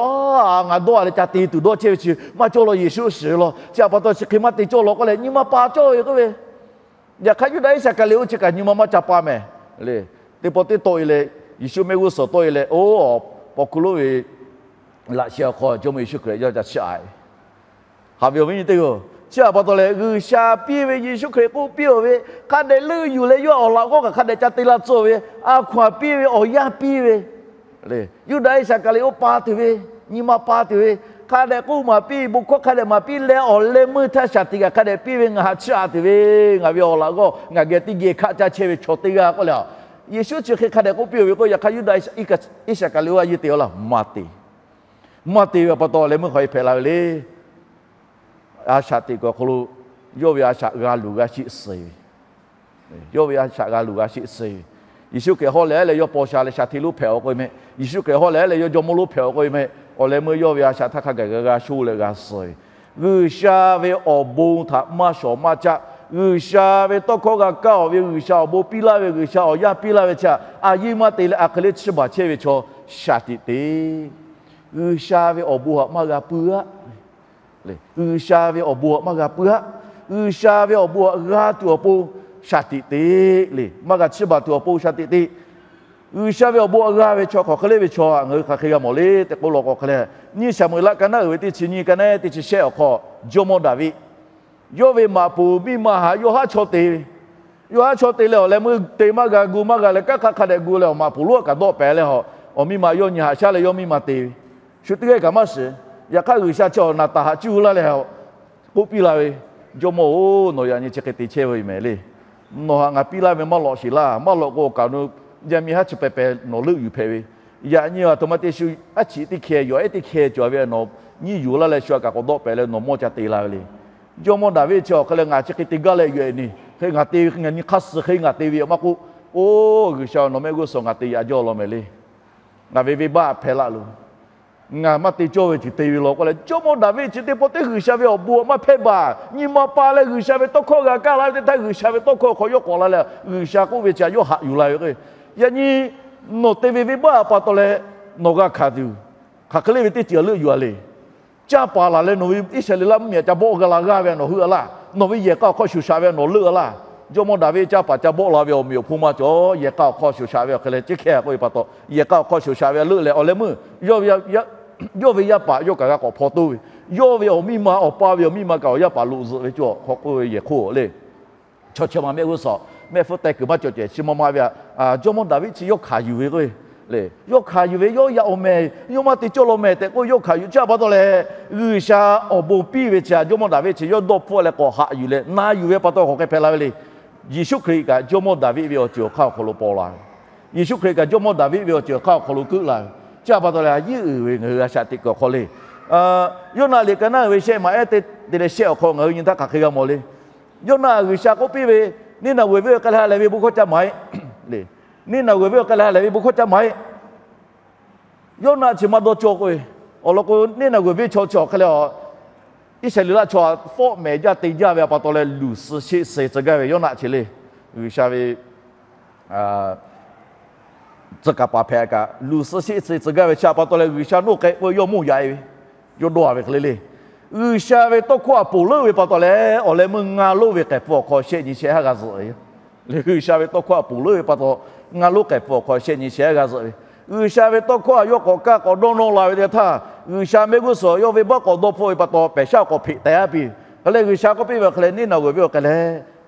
ngaˬ dawˇ a leh ca te tuˬ dawˇ chehˇ ve chi maˇ cawˇ law, Yeˍsuˆ shiˍ ve law. Chi htaꞈ pa taw chi hk'e maˇ te cawˇ law k'oˆ leh nyi ma pa cawˇ ve k'oˆ ve. Yaꞈ hk'aˇ Yuˇdaꞈ Iˉsaˍkaˍriˍoˆ chi kaꞈ nyi ma maˇ ca pa mehˍ le. Teˇ pawˆ teˇ tawˆ e leh, Yeˍsuˆ mehˆ g'uˇ suhˍ tawˆ e leh, oˇ paw hkuˇ lonˉ ve laꞈ sheh awˬ hk'aw Jawˇmawˇ Yeˍsuˆ Hkriꞈ yawˇ ca chiˇ aꞈ ve. Haꞈ ve awˬ viˉ nyi teˇ hpaˍ-oˬ, chi htaꞈ pa taw leh G'uiˬsha piˇ ve, Yeˍsuˆ Hkriꞈ k'oˆ piˇ-oˬ ve, hk'a dehꞈ leuˆ yuˬ leh yawˇ awˬ laꞈ g'awˇ kaꞈ hk'a dehꞈ ca te la tcuh ve, a hkaw-anˬ piˇ ve, awˬ yanˇ piˇ ve le. Yuˇdaꞈ Iˉsaˍkaˍriˍoˆ pa tuˬ ve, nyi ma pa tuˬ ve, hk'a dehꞈ k'oˆ maˍ piˇ, bon hkawˇ hk'a dehꞈ maˍ piˇ leh awˬ leh meuˇ htaˇ shaˍ tiꞈ kaꞈ hk'a dehꞈ piˇ ve, ngaˬ htaꞈ chiˇ aꞈ tuˬ ve, ngaˬ ve awˬ laꞈ g'awˇ ngaˬ geh teˇ geh hkaˆ caˇ chehˇ ve chaw teˇ g'aˇ k'oˆ le. Yeˍsuˆ chi hk'e hk'a dehꞈ k'oˆ piˇ-oˬ ve k'o, yaꞈ hk'aˇ Yuˇdaꞈ Iˉsaˍkaˍriˍoˆ a yeˇ te-a laˇ, maˇ te. Maˇ te ve pa taw leh meuˇ hk'aw e hpehꞈ la ve le. A shaꞈ teꞈ kuiˬ awˬ hk'aw lo yawˇ ve a shaꞈ g'a luˬ g'a sheˆ suh ve, yawˇ ve a shaꞈ g'a luˬ g'a sheˆ suh ve. Yeˍsuˆ Hkriꞈ haw leh leh yawˇ paw sha leh shaˍ hteˇ lonˉ hpehꞈ-aw k'oˆ ve mehˆ. Yeˍsuˆ Hkriꞈ haw leh leh yawˇ jawˇmawˇ lonˉ hpehꞈ-aw k'oˆ ve mehˆ. Awˬ leh meuˇ yawˇ ve a shaꞈ htaˇ hk'a gaˬ g'a g'a sho leh g'a suh ve. G'uiˬsha ve awˬ bon htaꞈ maˇ shawˍ maˇ caˆ, G'uiˬsha ve tawˇ hkawˇ g'a kaˇ-oˬ ve, G'uiˬsha awˬ bon piˇ laˇ ve, G'uiˬsha awˬ yanˇ piˇ laˇ ve chi htaꞈ a yeˇ maˇ te leh a hk'e le chiˇ baˬ chehˇ ve chaw shaˍ tiꞈ te. G'uiˬsha ve awˬ bon htaꞈ maˇ g'a puiˉ aˆ. G'uiˬsha ve awˬ bon htaꞈ maˇ g'a puiˉ aˆ. G'uiˬsha ve awˬ bon htaꞈ g'a tuˬ awˬ pon shaˍ tiꞈ te le. Maˇ g'a chiˇ baˬ tuˬ awˬ pon shaˍ tiꞈ te. G'uiˬsha ve awˬ bon htaꞈ g'a ve chaw hk'aˬ hk'e le ve chaw htaꞈ ngaˬ hui hk'aˬ hk'e g'a mawˬ le tehꞈ k'oˆ law k'o hk'e leh, nyiˇ Saˍmo-eˍlaˆ ka naˉ uiˍ ve teˇ chi nyiˇ ka naˉ teˇ chi shehˆ awˬ hk'aw, jawˇmawˇ Daˍviˆ yawˇ ve maꞈ poˍ miˇ ma htaꞈ yawˇ haˉ chaw te ve. Yawˇ haˉ chaw te leh awˬ leh meuˇ te maˇ g'a gu maˇ g'a leh kanˉ hk'a hk'a dehꞈ gu leh awˬ maꞈ poˍ lonˉ kaꞈ dawˆ pehˍ leh, awˬ miˇ ma yawˇ nyi haꞈ shaˉ leh yawˇ miˇ ma te ve. Shu teˇ g'aˇ kaꞈ maˇ shiˍ. Yaꞈ hk'aˇ G'uiˬsha chi awˬ naˍ taˍ haꞈ cuˇ laˇ leh k'oˆ piˇ la ve, Jawˇmawˇ-oˬ, nawˬ yaꞈ nyi chi hk'e te chehˇ ve yoˬ mehˍ le. Nawˬ htaꞈ ngaˬ piˇ laˇ ve maˇ lawꞈ sheˍ laˇ. Maˇ lawꞈ k'o awˬ kaˍ nu yaˇ miˇ haˉ chi pehˍ pehˍ nawˬ leuˆ yuˬ hpehꞈ ve. Yaꞈ nyi aˬ htoꞈ ma te shu aˉ chiꞈ teˇ hkeh yaw ehˉ teˇ hkeh cawˬ ve, nawˬ nyiˇ yuˬ laˇ leh shu a kaꞈ k'awꞈ dawˆ pehˍ leh nawˬ mawˇ ca te la ve le. Jawˇmawˇ Daˍviˆ chi awˬ hk'e leh ngaˬ chi hk'e te gaˇ leh yuˬ-e ni, hk'e ngaˬ te ve hk'e ngaˬ nyi hk'aˇ suh hk'e ngaˬ te ve yoˬ maˇ k'oˆ, oˇ G'uiˬsha nawˬ mehˆ g'uˇ suhˍ ngaˬ te yaꞈ jaˇ law mehˍ le. Ngaˬ ve venˇbaˆ hpehˇ laˇ loˬ. Ngaˬ maˇ te cawˇ ve ceuˬ te ve law k'oˆ leh, jawˇmawˇ Daˍviˆ chi teˇ pawˆ teˇ G'uiˬsha ve awˬ bon maˇ hpehˇ baˬ. Nyi ma pa leh G'uiˬsha ve tawˇ hkawˇ g'a kaˇ la ve teˇ htaˇ, G'uiˬsha ve tawˇ hkawˇ hk'aw yawˇ k'awꞈ la leh, G'uiˬsha k'oˆ ve chi htaꞈ yawˇ haꞈ yuˬ la ve k'o, yaꞈ nyi nawˬ te ve venˇbaˆ pa taw leh nawˬ g'a hkanˍ tuˬ, hk'aˬ hk'e le ve teˇ ceuˬ leuˆ yuˬ-a le. Caˇ paˍ laˬ leh nawˬ ve Iˉsaˍreˍlaˆ mvuhˇmiˬ htaꞈ ca bawˆ g'a la g'aˇ ve nawˬ heuˆ-a laˇ. Nawˬ ve yehˬ k'a awˬ hk'aw shoˍ shaꞈ ve nawˬ leuˆ-a laˇ. Jawˇmawˇ Daˍviˆ caˇ paˍ ca bawˆ la ve awˬ meꞈ awˬ hponˇ maˇ cawˬ. Yehˬ k'a awˬ hk'aw shoˍ shaꞈ ve awˬ hk'e leh chi hk'e k'oˆ ve pa taw, yehˬ k'a awˬ hk'aw shoˍ shaꞈ ve leuˆ leh awˬ leh meuˇ yawˇ ve yaˇ paˍ yawˇ kaꞈ g'a k'awꞈ hpaw toˇ ve, yawˇ ve awˬ miˇ ma, awˬ pa ve awˬ miˇ ma kaꞈ awˬ yaˇ paˍ loꞈ zuhꞈ ve cawˬ hk'aw k'oˆ ve yehˬ hk'oˆ le. Chaw chi ma mehˆ g'uˇ suhˍ mehˆ hpfuhˇ teh kuiˬ maˇ cawˬ cehˬ chi ma ma ve, jawˇmawˇ Daˍviˆ chi yawˇ hkanˍ yuˬ ve k'o, le yawˇ hkanˍ yuˬ ve, yawˇ yaꞈ-oˬ mehˍ, yawˇ maˇ te cawˇ law mehˍ tehꞈ k'oˆ yawˇ hkanˍ yuˬ. Chi htaꞈ pa taw leh, G'uiˬsha awˬ bon piˇ ve chi htaꞈ jawˇmawˇ Daˍviˆ chi yawˇ dawˇ hpfuhˆ leh k'awꞈ haꞈ yuˬ leh na yuˬ ve pa taw k'awꞈ hk'e hpehꞈ la ve le. Yeˍsuˆ Hkriꞈ kaꞈ jawˇmawˇ Daˍviˆ ve awˬ ceuˬ awˬ hk'aˇ awˬ hk'aw lo paw la ve, Yeˍsuˆ Hkriꞈ kaꞈ jawˇmawˇ Daˍviˆ ve awˬ ceuˬ awˬ hk'aˇ awˬ hk'aw lo keuˆ la ve. Chi htaꞈ pa taw leh a yeˇ uiˍ ve ngaˬ hui a shaꞈ teꞈ kuiˬ awˬ hk'aw le, Yoˇnaˆ liꞈ ka naˉ uiˍ ve shehˆ maˬ ehˉ te leh shehˆ awˬ hk'aw ngaˬ hui nyi htaˇ hk'aˬ hk'e g'a mawˬ le. Yoˇnaˆ G'uiˬsha k'oˆ piˇ ve, Neˇnaˬg'uiˬ venˇ awˬ hk'e leh ha lehˬ ve bon hkawˇ ca maˍ-e le. Neˇnaˬg'uiˬ venˇ awˬ hk'e leh ha lehˬ ve bon hkawˇ ca maˍ-e. Yoˇnaˆ chi maˇ dawˇ cawˇ k'oˆ ve, awˬ lawn k'o Neˇnaˬg'uiˬ venˇ chaw chi awˬ hk'e leh, Iˉsaˍreˍlaˆ chaw fawˆ mehˍ jaˇ te jaˇ ve pa taw leh luˬ suh sheˆ suh tcuh gaˇ ve Yoˇnaˆ chi le. G'uiˬsha ve tcuh kaˍ paˍ hpehꞈ kaꞈ luˬ suh sheˆ suh tcuh gaˇ ve chi htaꞈ pa taw leh G'uiˬsha noˇ k'ehꞈ k'oˆ ve yawˇ mawˇ yaꞈ-e ve, yawˇ dawˇ-a ve hk'e le le. G'uiˬsha ve tawˇ hkawˇ htaꞈ ponˬ leuˆ ve pa taw leh awˬ leh meuˇ ngaˇ lonˉ ve k'ehˬ hpfuh awˬ hk'aw shehˆ nyi shehˆ haˉ g'a zuhꞈ ve yoˬ. G'uiˬsha ve tawˇ hkawˇ htaꞈ ponˬ leuˆ ve pa taw ngaˇ lonˉ k'ehˬ hpfuh awˬ hk'aw shehˆ nyi shehˆ haˉ g'a zuhꞈ ve, G'uiˬsha ve tawˇ hkawˇ htaꞈ yawˇ k'awꞈ kaˇ k'awꞈ dawˇ nawˇ la ve teˇ htaˇ, G'uiˬsha mehˆ g'uˇ suhˍ yawˇ venˇbaˆ k'awꞈ dawˇ hpfuhˆ ve pa taw pehˬ shaˉ k'awꞈ hpeꞈ teh-a piˇ. Hk'e leh G'uiˬsha k'oˆ piˇ ve hk'e leh, Neˇnaˬg'uiˬ venˇ awˬ hk'e leh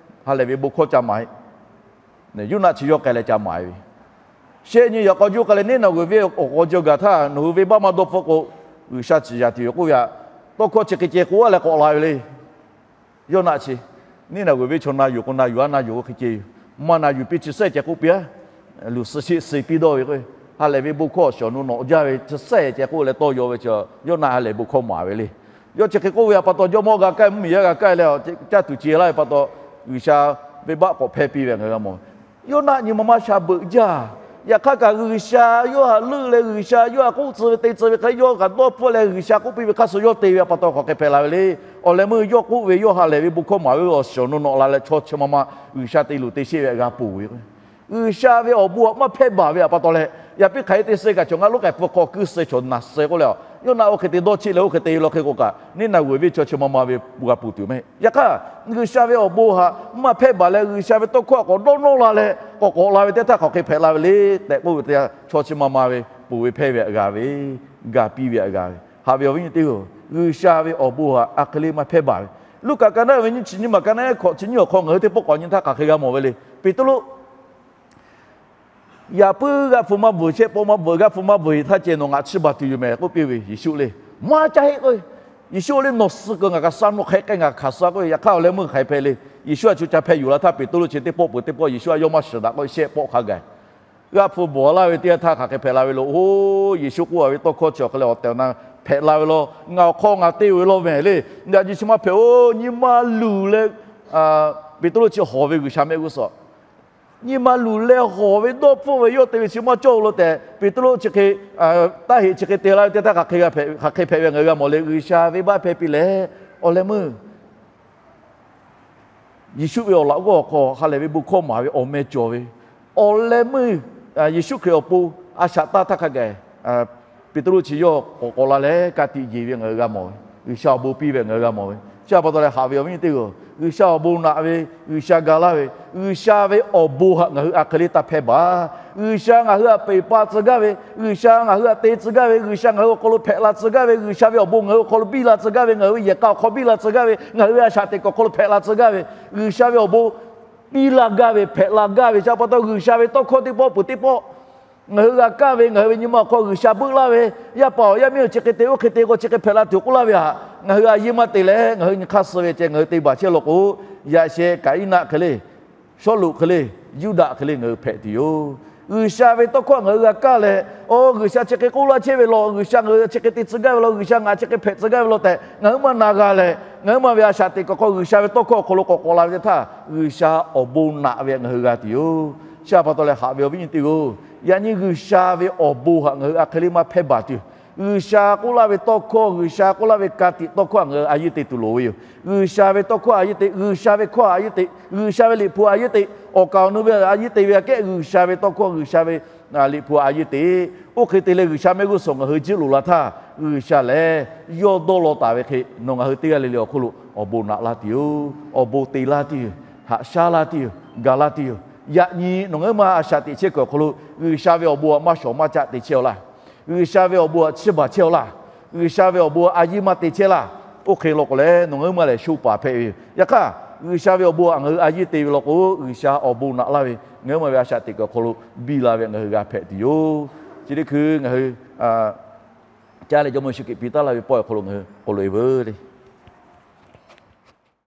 ha lehˬ ve bon hkawˇ ca maˍ-e. Yoˇnaˆ chi yawˇ k'ai leh ca maˍ-e ve, shehˆ nyi yaꞈ k'aw juˇ k'ai leh Neˇnaˬg'uiˬ venˇ awˬ k'aw jaˇ gaˬ htaˇ nawˬ hui venˇbaˆ maˇ dawˇ hpfuhˆ k'o, G'uiˬsha ciˍ yaˍ tuˬ yoˬ k'oˆ ve htaꞈ tawˇ hkawˇ chi hk'e ceh k'oˆ-a leh k'awꞈ la ve le. Yoˇnaˆ chi, Neˇnaˬg'uiˬ venˇ chaw na yuˬ k'o na yuˬ-a, na yuˬ k'o hk'e ceh yoˬ. Maˇ na yuˬ piˇ chi sehˉ ceh k'oˆ piˇ-a. Luˬ suh sheˆ suh piˇ dawˇ ve k'o, ha lehˬ ve bon hkawˇ shawˍ nu nawꞈ jaˇ ve chi sehˉ ceh k'oˆ leh tawˇ yaw ve chi, Yoˇnaˆ ha lehˬ bon hkawˇ maˍ ve le. Yawˇ chi hk'e k'oˆ ve htaꞈ pa taw, jawˇmawˇ g'a kaˇ mvuhˇmiˬ yaˇ g'a kaˇ leh, caˇ tuˬ ce laˇ ve pa taw, G'uiˬsha venˇbaˆ k'awꞈ hpehˇ piˇ ve ngaˬ hui g'a mawˬ. Yoˇnaˆ nyi ma maˇ sha beuꞈ jaˇ. Yaꞈ hk'aˇ kaꞈ G'uiˬsha yawˇ htaꞈ leuˆ leh, G'uiˬsha yawˇ htaꞈ k'oˆ tcuh ve te tcuh ve hk'e, yawˇ kaꞈ dawˇ hpfuhˆ leh G'uiˬsha k'oˆ piˇ ve hk'aˇ suh yawˇ te ve htaꞈ pa taw hk'aˬ hk'e hpehꞈ la ve le. Awˬ leh meuˇ yawˇ k'oˆ ve, yawˇ ha lehˬ ve bon hkawˇ maˍ ve awˬ shiˍ awˬ nu nawꞈ la leh, chaw chi ma ma G'uiˬsha te luˬ te sheˆ ve htaꞈ g'a ponˬ ve G'uiˬsha ve awˬ bon htaꞈ maˇ hpehˇ baˬ ve htaꞈ pa taw leh, yaꞈ piˇ hk'aˬ hk'e te suh kaꞈ, chaw ngaˇ lonˉ k'ai hpfuh hk'aw kuiˇ suh chaw naˬ suh k'oˆ leh, Yoˇnaˆ oˇ hk'e te dawˇ cheˆ leh oˇ hk'e te ve law hk'e k'o kaꞈ, Niˇnaˍveˍ venˇ chaw chi ma ma ve g'a ponˬ tuˬ mehˆ. Yaꞈ hk'aˇ, G'uiˬsha ve awˬ bon htaꞈ maˇ hpehˇ baˬ leh, G'uiˬsha ve tawˇ hkawˇ htaꞈ k'awꞈ dawˇ nawˇ la leh k'awꞈ k'awꞈ la ve teˇ htaˇ hk'aˬ hk'e hpehꞈ la ve le tehꞈ k'oˆ ve teˇ yanˇ, chaw chi ma ma ve ponˬ ve hpehˇ ve htaꞈ g'a ve, ga piˇ ve htaꞈ g'a ve. Haꞈ ve awˬ viˉ nyi teˇ-oˬ, G'uiˬsha ve awˬ bon htaꞈ a hk'e le maˇ hpehˇ baˬ ve. Luˉkaꞈ ka naˉ ve nyiˇ chi nyiˇ maˬ ka naˉ hkawꞈ chi nyiˇ awˬ hk'aw ngaˬ hui teˇ pawˆ k'awꞈ nyi htaˇ hk'aˬ hk'e g'a mawˬ ve le. Peˍtruˆ, yaꞈ puiˉ g'aˆ hpu maˇ bvuhˬ, shehˆ pawˆ maˇ bvuhˬ, g'aˆ hpu maˇ bvuhˬ htaˇ ceh nawˬ ngaˬ chiˇ baˬ tuˬ yoˬ mehˍ k'oˆ piˇ ve Yeˍsuˆ le. Maˇ caˇ heˆ k'o, Yeˍsuˆ le, nawˬ suh keu ngaˬ kaꞈ sha, nawˬ hk'e k'ai ngaˬ hkanˍ suh k'oˆ ve. Yaꞈ hk'aˇ awˬ leh meuˇ hk'aˬ hk'e hpehꞈ le. Yeˍsuˆ htaꞈ co ca hpehˇ yuˬ la htaˇ, Peˍtruˆ chi teˇ pawˆ peuˬ teˇ pawˆ Yeˍsuˆ htaꞈ yawˇ maˇ shiˍ daꞈ k'o, shehˆ pawˆ hk'a gaˬ g'aˆ hpu bvuhˬ laˇ ve teˇ yanˇ htaˇ hk'aˬ hk'e hpehꞈ la ve law. Oˇ, Yeˍsuˆ k'oˆ a ve tawˇ hkawˇ chi awˬ hk'aw lo awˬ tehˬ awˬ na hpehꞈ la ve law. Ngaˬ awˬ hk'aw ngaˬ te-oˬ ve law mehˍ le. Yaꞈ nyi chi maˇ hpehꞈ-oˬ. Nyi ma luˬ leh Peˍtruˆ chi hawˬ ve G'uiˬsha mehˆ g'uˇ suhˍ, nyi ma luˬ leh hawˬ ve dawˇ hpfuhˆ ve yawˇ te ve chi maˇ cawˇ-oˬ law tehꞈ, Peˍtruˆ chi hk'e taˇ heꞈ chi hk'e te la ve teˇ htaˇ hk'aˬ hk'e hpehꞈ ve ngaˬ hui g'a mawˬ le. G'uiˬsha venˇbaˆ hpehˇ piˇ leh, awˬ leh meuˇ Yeˍsuˆ ve awˬ laꞈ g'awˇ awˬ hk'aw ha lehˬ ve bon hkawˇ maˍ ve awˬ meh cawˬ ve, awˬ leh meuˇ Yeˍsuˆ Hkriꞈ awˬ pon a shaꞈ taˇ htaˇ hk'a gaˬ, Peˍtruˆ chi yawˇ k'awꞈ k'awꞈ la leh ka tiꞈ yeˬ ve ngaˬ hui g'a mawˬ ve, G'uiˬsha awˬ bon piˇ ve ngaˬ hui g'a mawˬ ve. Chi htaꞈ pa taw leh haꞈ ve awˬ viˉ nyi teˇ-oˬ, G'uiˬsha awˬ bon naꞈ ve, G'uiˬsha ga laˇ ve, G'uiˬsha ve awˬ bon htaꞈ ngaˬ hui a hk'e le taˇ hpehˇ baˬ. G'uiˬsha ngaˬ hui htaꞈ peˬ pa tcuh gaˇ ve, G'uiˬsha ngaˬ hui htaꞈ te tcuh gaˇ ve, G'uiˬsha ngaˬ hui awˬ hk'aw lo hpehꞈ la tcuh gaˇ ve, G'uiˬsha ve awˬ bon ngaˬ hui awˬ hk'aw lo biˇ la tcuh gaˇ ve, ngaˬ hui ve yehˬ k'a awˬ hk'aw biˇ la tcuh gaˇ ve, ngaˬ hui ve a shaꞈ teꞈ kuiˬ awˬ hk'aw lo hpehꞈ la tcuh gaˇ ve, G'uiˬsha ve awˬ bon biˇ la gaˇ ve, hpehꞈ la gaˇ ve. Chi htaꞈ pa taw G'uiˬsha ve tawˇ hkawˇ teˇ pawˆ peuˬ teˇ pawˆ ngaˬ hui g'a kaˇ ve, ngaˬ hui ve nyi ma awˬ hk'aw G'uiˬsha beuˆ laˇ ve, yaˇ paˍ awˬ yaˇ miˇ awˬ chi hk'e te oˇ hk'e te k'o chi hk'e hpehꞈ la tuˬ k'oˆ laˇ ve htaꞈ ngaˬ hui a yeˇ maˇ te leh, ngaˬ hui nyi hk'aˇ suh ve ceh ngaˬ hui te baˬ chehˇ law k'o, yaꞈ sheh Kaˍiˉnaˆ hk'e le, Sawˉluꞈ hk'e le, Yuˇdaꞈ hk'e le ngaˬ hui hpehꞈ tuˬ yoˬ. G'uiˬsha ve tawˇ hkawˇ ngaˬ hui g'a kaˇ leh, o, G'uiˬsha chi hk'e k'oˆ laˇ chehˇ ve law, G'uiˬsha ngaˬ hui chi hk'e te tcuh gaˇ ve law, G'uiˬsha ngaˬ chi hk'e hpehꞈ tcuh gaˇ ve law tehꞈ ngaˬ hui maˇ na g'a leh, ngaˬ hui ma ve a shaꞈ teꞈ kuiˬ awˬ hk'aw G'uiˬsha ve tawˇ hkawˇ awˬ hk'aw lo k'awꞈ k'awꞈ la ve teˇ htaˇ, G'uiˬsha awˬ bon naꞈ ve ngaˬ hui g'a tuˬ yoˬ. Chi htaꞈ pa taw leh haꞈ ve awˬ viˉ nyi teˇ-oˬ, yaꞈ nyi G'uiˬsha ve awˬ bon htaꞈ ngaˬ hui a hk'e le maˇ hpehˇ baˬ tuˬ yoˬ. G'uiˬsha k'oˆ laˇ ve tawˇ hkawˇ, G'uiˬsha k'oˆ laˇ ve ka tiꞈ tawˇ hkawˇ htaꞈ ngaˬ hui a yeˇ te tuˬ loˍ ve yoˬ. G'uiˬsha ve tawˇ hkawˇ a yeˇ te, G'uiˬsha ve hkawˇ a yeˇ te, G'uiˬsha ve Liꞈ hpu a yeˇ te, awˬ kaˍ awˬ nu ve a yeˇ te ve aꞈ kehˉ G'uiˬsha ve tawˇ hkawˇ, G'uiˬsha ve Liꞈ hpu a yeˇ te. Oˇ hk'e te leh G'uiˬsha mehˆ g'uˇ suhˍ ngaˬ hui jiˇ loˍ la htaˇ, G'uiˬsha lehˬ yawˇ dawˇ law taˍ ve hk'e nawˬ ngaˬ hui teˇ g'aˇ le le awˬ hk'oˆ lo awˬ bon naꞈ laˇ tuˬ yoˬ. Awˬ bon te laˇ tuˬ yoˬ. Haꞈ shaˉ laˇ tuˬ yoˬ. Ga laˇ tuˬ yoˬ. Yaꞈ nyi nawˬ ngaˬ hui ma a shaꞈ teꞈ chehˇ kuiˬ awˬ hk'aw lo G'uiˬsha ve awˬ bon htaꞈ maˇ shawˍ maˇ caˆ te chehˇ-aw laˇ. G'uiˬsha ve awˬ bon htaꞈ chiˇ baˬ chehˇ-aw laˇ. G'uiˬsha ve awˬ bon htaꞈ a yeˇ maˇ te chehˇ laˇ. Oˇ hk'e law k'o leh nawˬ ngaˬ hui ma lehˬ sho paˍ hpehꞈ ve yoˬ. Yaꞈ hk'aˇ, G'uiˬsha ve awˬ bon htaꞈ ngaˬ hui a yeˇ te ve law k'o, G'uiˬsha awˬ bon naꞈ laˇ ve ngaˬ hui ma ve a shaꞈ teꞈ kuiˬ awˬ hk'aw lo biˇ la ve ngaˬ hui g'a hpehꞈ tuˬ yoˬ. Chi teˇ hkui ngaˬ hui caˇ leh Jawˇmawˇ Yeˍsuˆ Hkriꞈ piˇ taˉ laˇ ve pawehˇ awˬ hk'aw lo ngaˬ hui k'oˆ loꞈ-e veuˬ le.